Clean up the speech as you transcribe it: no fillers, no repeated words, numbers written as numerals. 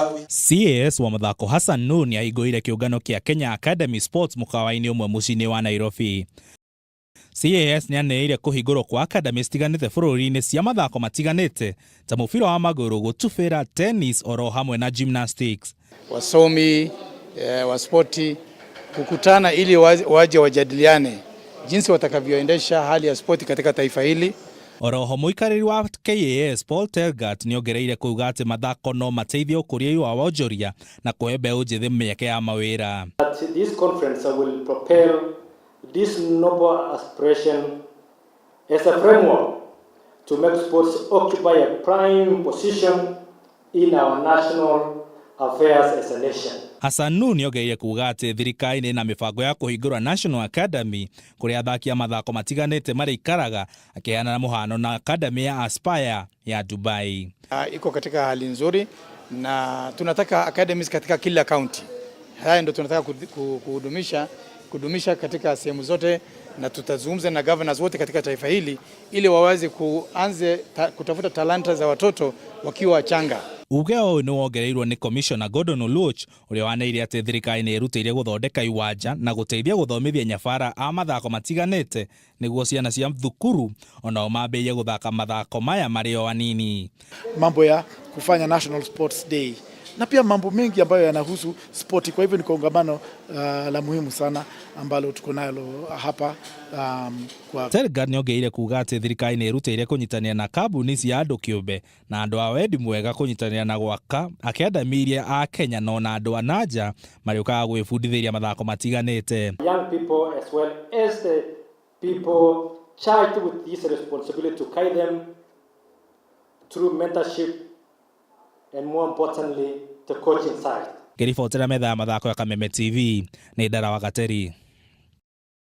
CAS wa mathako Hassan Nuhu nĩahingũrire kĩũngano kĩa Kenya Academy Sports mũkawa-inĩ ũmwe mũciĩ-inĩ wa Nairobi. CAS nĩanĩrĩire kũhingũrwo kwa academy citiganĩte bũrũri-inĩ cia mathako matiganĩte ta mũbira wa magũrũ, gũtubĩra, tennis oro hamwe na gymnastics. Wasomi wa spoti kukutana ili waje wajadiliane jinsi watakavyoendesha hali ya spoti katika taifa hili. Oroho mũikarĩri wa KAS Paul Tergat nĩongereire kuuga atĩ mathako no mateithie ũkũria wa wonjoria na kũhe mbeũ njĩthĩ mĩeke ya mawĩra. That this conference will propel this noble aspiration as a framework to make sports occupy a prime position in our national affairs as a nation. Hassan Nuhu nĩongereire kuuga atĩ thirikari nĩ na mĩbango ya kũhingũra National Academy kũrĩa athaki a mathako matiganĩte marĩikaraga, akĩheana mũhano na Academy ya Aspire ya Dubai. Iko katika hali nzuri na tunataka academies katika kila county. Haya ndio tunataka kuhudumisha kudumisha katika sehemu zote, na tutazungumza na governors wote katika taifa hili ili waweze kuanze kutafuta talanta za watoto wakiwa wachanga. Uge ũyũ nĩ wongereirwo nĩ Commissioner Gordon Oluoch, ũrĩa wanĩrĩire atĩ thirikari nĩ ĩrutĩire gũthondeka iwanja na gũteithia gũthomithia nyabara a mathako matiganĩte nĩguo ciana cia thukuru onao mambĩrĩrie gũthaka mathako maya marĩ o anini. Mambo ya kufanya National Sports Day na pia mambo mengi ambayo yanahusu spoti. Kwa hivyo ni kongamano la muhimu sana ambalo tuko nalo hapa kwa Tergat nĩongereire kuga atĩ thirikari nĩ ĩrutĩire kũnyitanĩra na kambuni cia andũ kĩũmbe na andũ a wendi mwega kũnyitanĩra na gwaka academy iria a Kenya no na andũ a nanja marĩũkaga gwĩbundithĩria mathako matiganĩte. Young people as well as the people charged with this responsibility to guide them through mentorship and, more importantly, the coaching side. Ngĩribotera metha ya mathako ya Kameme TV, nĩ Ndara wa Gateri.